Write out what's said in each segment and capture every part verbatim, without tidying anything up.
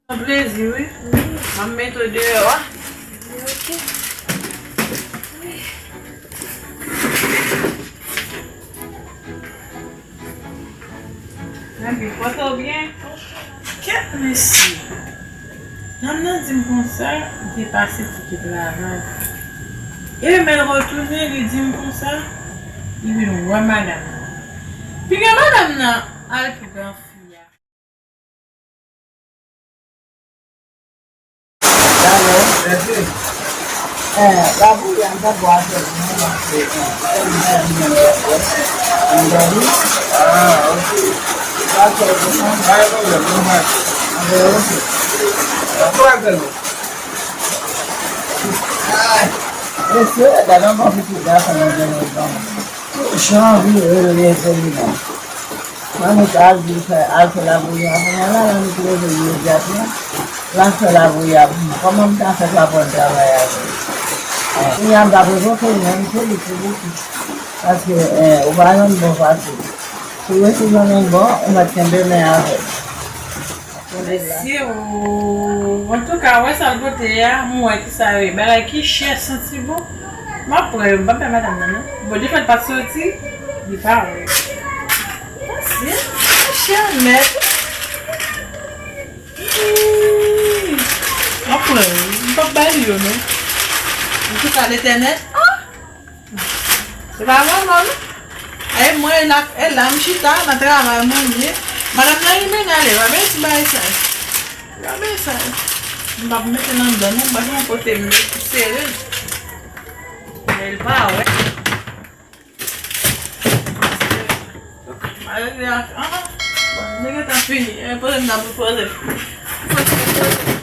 Yon plezi, wi. M ap mete w deyò a. Ok. Anpi, pote w byen. Kèt mesye. Nonm nan di m konsa, li te pase ti kèt la avan. E men l retounen, li di m konsa, li vin wè madanm nan. Piga madanm nan al pou gran fi a. Talè. Mèsi. Eh, labouyi a, m ta bwè avè nou, paske, eh, m ta bwè avè nou, m ta bwè. Ah, ok. Pa gen pwoblèm, pa gen pwoblèm, nou mache. Anben, ok. Ankouraje nou. Ay, mesye, gade yon bon pitit gason nou genyen, bon. Jan anvi rele li nan. Manmi ta al di fè, al fè labouyi a kounye a la, manmi ki leve imedyatman, l al fè labouyi a pou mwen. Kòman m ta fè pa pran travay avè l? Kounye a m t ap revoke l, men m sou li pou bouki. Paske, eh, ou pa jwenn bon fasil. Si w resi jwenn yon bon, ou mèt kenbe men avè l. Mesye, o, antouka, wè sa l pote a, m wè ki sa yo ye. Bagay ki chè, santi bon. M ap pran yo, m p ap bay madanm nan, non. Bon, li fè l pa t soti, li pa wè. Mesye, ki chè nèt. Ii, m ap pran yo, m p ap bay li yo, non. Antouka, Letènèl, ah! Se pa manman, non. E mwen, e la, e la, m chita nan travay mwen ye. Madanm nan rimène ale, pa bezwen ti bagay sa. Pa bezwen sa. M p ap mete l anndan, non, m pa gen yon kote m sere. Men l pa wè. Malgre ak, ah, bon, nou gentan fini. E poze m nan pou poze. Poze, poze.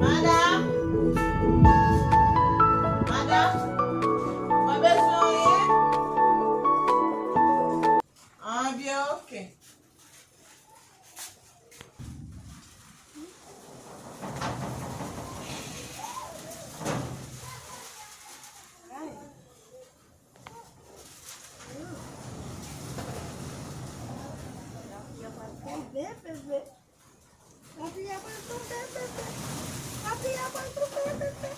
Madanm! Madanm! Mwen bezwen anyen? An byen, oke. Lapli a pral tonbe, bebe. Lapli a pral tonbe, bebe. Lapli a pral tonbe, bebe.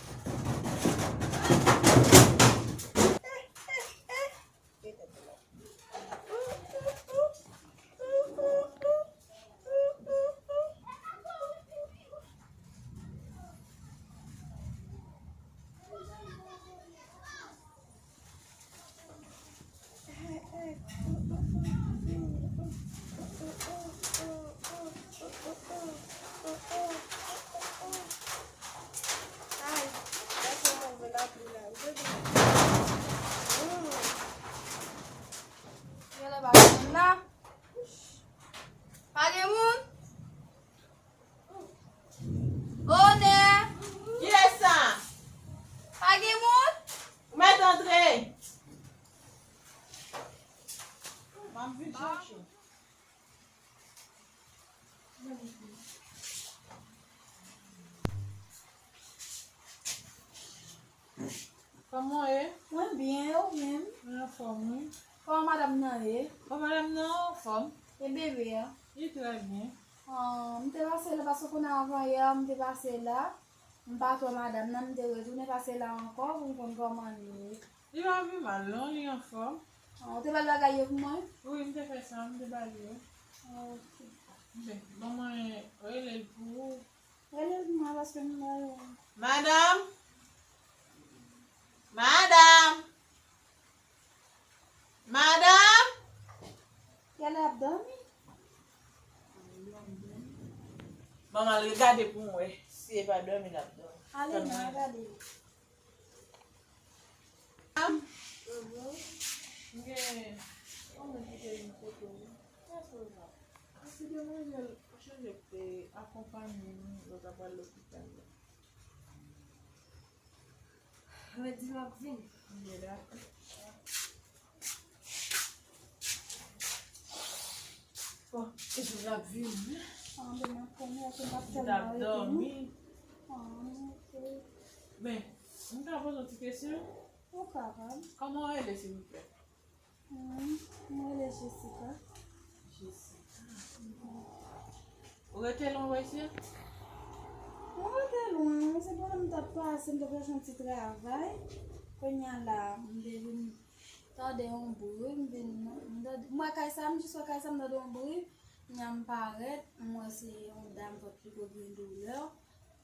Eh, eh, eh. Kòman w ye? Mwen byen, ou menm? Mwen anfòm, wi. Kòman madanm nan ye? Bon, madanm nan anfòm. E bebe a? Li trè byen. Ah, m te pase la paske konnen avan yè, m te pase la. M pa t wè madanm nan, m te retounen pase la ankò pou m konn kòman li ye. Li pa pi mal, non, li anfòm. Ah, ou te ba l bagay yo pou mwen? Wi, m te fè sa, m te ba l yo. Ah, ok. Ben, ban mwen rele l pou ou. Rele l pou mwen paske m ba l. Madanm! Madanm! Madanm! Yale ap dòmi? Ban m al gade pou m wè si e pa dòmi l ap dòmi. Ale, tann mwen al gade. Madanm! Mhm. M gen yon moun ki te vin kote w. Kiyès ou la? Se demwazèl Joseph te akonpaye nou lè w t ap al lopital la. Mwen di m ap vini. Bon, epi l ap vini. Ah, men m ap konnen ke m ap tèlman rete, wi. Ah, ok. Men, m ka poze w ti kesyon? Ou kapab. Kòman w rele, silvouplè? Hmm, mwen rele Jessica. Jessica. Ou rete lwen wè isi? Mwen rete lwen, wi. Se pandan m t ap pase, m t ap chache yon ti travay. Kounye a la, m te vin tande yon bri, m vin, m tande, m wè kay sa, m jis wè kay sa, m tande yon bri. Kounye a m parèt, m wè se yon dam vant li gwo gen doulè.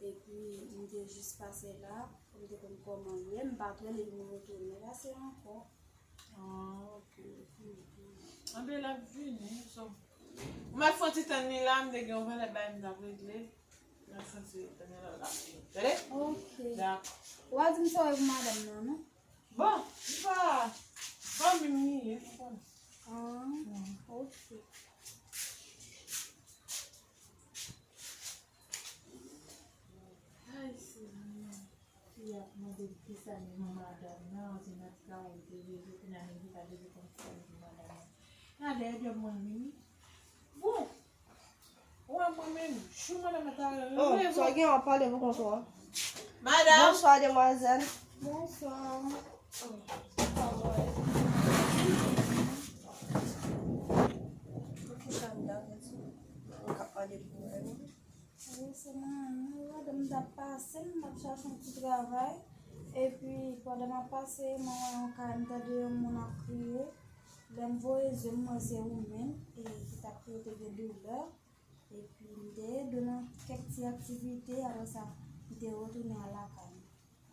Epi, m te jis pase la, pou m te konn kòman l ye, m pa t wè li, m retounen pase ankò. Ah, ok. Anben, l ap vini, so. Ou mèt fè yon ti tann li la, m te gen yon valè bagay m t ap regle. M ap fè yon ti tann li la, l ap vini. Tande? Ok. Dakò. Ou a di m sa w ye pou madanm nan, non? Bon, li pa fanmi m li ye, ou konnen. Ah, ok. Ay, Senyè. Fi a ap mande m kisa li nan madanm nan, se nan ti kawòl li te leve, kounye a nèg li pa leve konn kisa li nan madanm nan. Gade, e dòmi mwen vini. Bon, ou wè mwen menm, jou madanm nan ta rele. Oh, sa gen w ap pale pou kont ou a? Madanm! Bonswa, demwazèl. Bonswa. Oh, kisa m ta fè? Ou ka pale pou mwen. Wi, se mwen menm, wi, pandan m t ap pase, m t ap chache yon ti travay. Epi, pandan m ap pase, mwen wè yon kay, m tande yon moun ap kriye. Lè m voye zye m, m wè se ou menm, e, ki t ap kriye, te gen doulè. Epi, m te ede w nan kèk ti aktivite, apre sa, m te retounen al lakay mwen.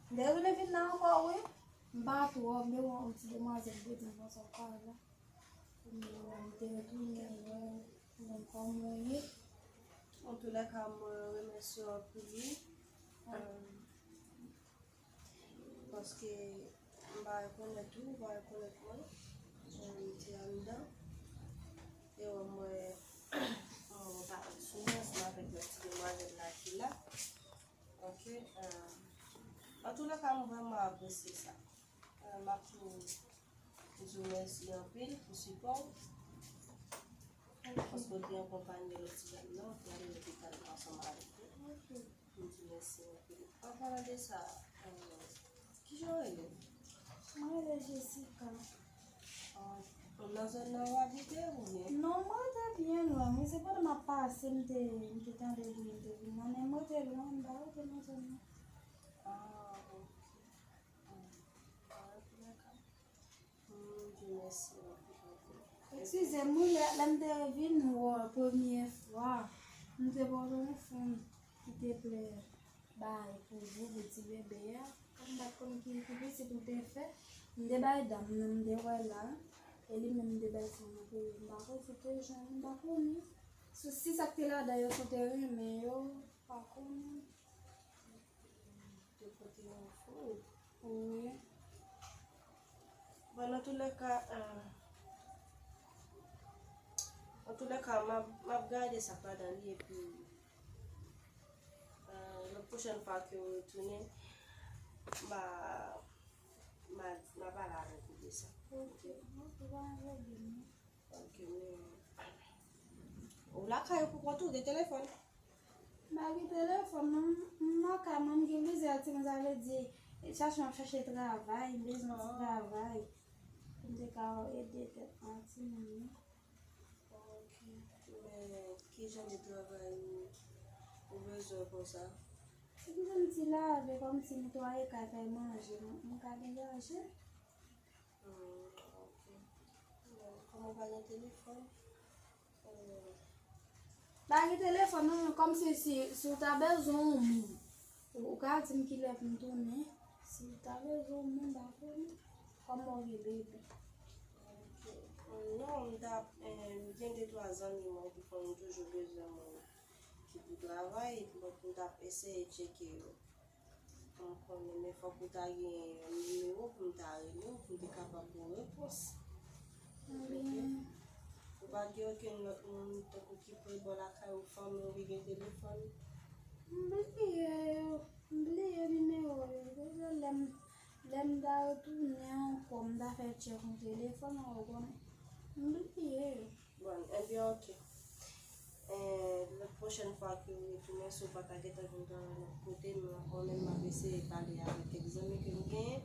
M te retounen vin la ankò, wi. M pa twò, men yon ti demwazèl te di m konsa w pa la. M te retounen wè ou menm kòman w ye. Antoulèka, mwen remèsye w anpil, wi. Paske m pa rekonèt ou, ou pa rekonèt mwen. M te anndan. E w wè mwen, mwen pa sou mwen ansanm avèk lòt ti demwazèl la ki la. Ok. Antoulèka, m vrèman apresye sa. M ap tou di w mèsi anpil pou sipò w. Paske w te akonpanye lòt ti dam nan, w te ale lopital ansanm avèk li. M di mèsi anpil. An palan de sa, kijan w rele? Mwen rele Jessica. Nan zòn nan w abite oubyen? Non, mwen rete byen lwen, wi. Se pandan m ap pase, m te, m te tande bri, m te vin la, men mwen rete lwen, m pa rete nan zòn nan. Ah, ok. Eskize m, wi, lè, lè m te vin wè w premye fwa, m te pote yon fanm ki te plè bay pou ou, pou ti bebe a. Kòm m pa t konn ki, ki pitit ou te fè, m te bay dam nan, m te wè la, e li menm m te bay fanm nan pou li. M pa konn si te jwenn, m pa konnen. Si, si sa k te ladan yo, si w te renmen yo, m pa konnen. Te pote yon fanm. Wi. Bon, antoulèka, antoulèka, m ap, m ap gade sa k ladan li, epi, lòt pwochèn fwa ke w retounen, m a, m a, m a pale avèk ou de sa. Ok, ok, pa gen pwoblèm, non. Ok, men ou lakay ou pou kont ou, gen telefòn? M pa gen telefòn, non. M lakay mwen, m gen plizyè timoun, sa vle di, Sitiyasyon ap chache travay, m bezwen ti travay. Pou m te ka ede tèt mwen, timoun yo. Ok. Men, ki jan de travay ou, ou bezwen konsa? Se ki jan ti lave, kòmsi netwaye kay, fè manje, m, m ka degaje. Hmm, ok. Men, kòm ou pa gen telefòn, euh, pa gen telefòn, non, kòmsi si, si w ta bezwen yon moun, ou, ou ka di m kilè pou m tounen. Si w ta bezwen yon moun, dakò, non. Kòman w rele tou? Ok. Non, m t ap, eh, m gen de twa zanmi mwen ki fè m toujou bezwen moun ki pou travay, epi mwen pou m t ap eseye tcheke yo. M konnen, men fòk ou ta gen yon nimewo pou m ta rele w, pou m te kapab ba w repons. Ebyen. Ou pa gen okenn lòt moun tankou ki pre bò lakay ou, fanmi w ki gen telefòn? M bliye yo, m bliye nimewo yo. Deja lè m, lè m ta retounen ankò, m ta fè tchèk yon telefòn ankò, m bliye yo. Bon, ebyen, ok. Eh, lòt pwochèn fwa ke w retounen, si w pa ta gentan vin travay lòt kote, mwen, mwen menm m ap eseye pale avèk kèk zanmi ke m genyen.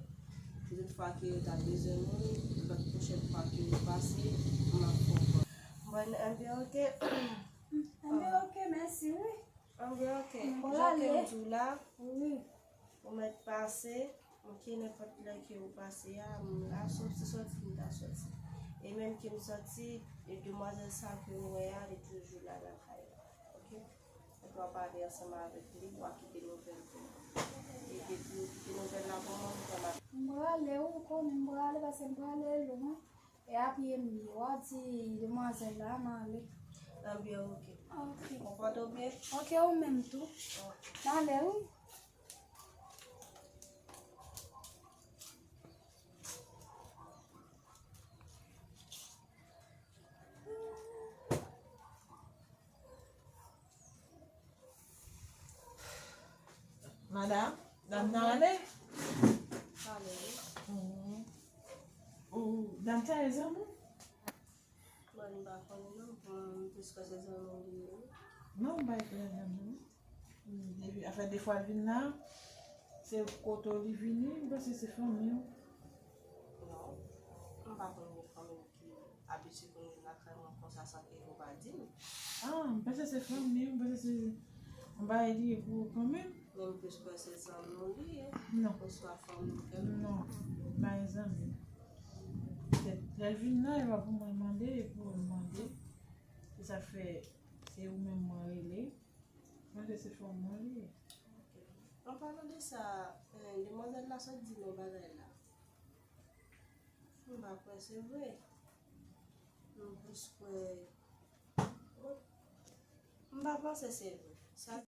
Si tout fwa ke yo ta bezwen moun, lòt pwochèn fwa ke yo pase, m ap fè w konnen. Bon, ebyen, ok. Ebyen, ok, mèsi, wi. Ebyen, ok. Jan ke m di w la, wi. Ou mèt pase, ok, nenpòt lè ke ou pase a, m la, sòti, sòti, m ta sòti. E menm ke m sòti, e demwazèl sa ke ou wè a, li toujou la nan kay la, ok? Ou ka pale ansanm avèk li, w a kite nouvèl pou mwen. E depi ou kite nouvèl la pou mwen, m pral. M prale, ou konnen m prale, paske m prale lwen. E a pye m ye. W a di demwazèl la, m ale. Ebyen, ok. Ok. Konpòte w byen. Ok, ou menm tou. Ok. M ale, wi. Madanm, dam nan ale? Ale, wi. Mhm. Ou, dam sa e zanmi w? Bon, m pa konnen non, m plis kwè se zanmi w li ye, wi. Non, m pa kwè zanmi w. Depi, anfen, defwa l vin la, se kote w li vini, m panse se fanmi w. Non, m pa konn gen fanmi m ki abitye konn vin lakay mwen konsa san ke yo pa di m. Ah, m panse se fanmi w, m panse se yon bagay li ye pou ou kanmenm. Men m plis kwè se zanmi w li ye. Non. Oswa fanmi w kèlkonk. Non, m pa gen zanmi. Petèt lè l vin la, e pa pou mwen mande, e pou ou mande. Se sa k fè se ou menm mwen rele. Mwen se fanmi w li ye. Ok. An palan de sa, eh, demwazèl la sot di m yon bagay la. M pa kwè se vre. M plis kwè, m pa panse se vre. Sa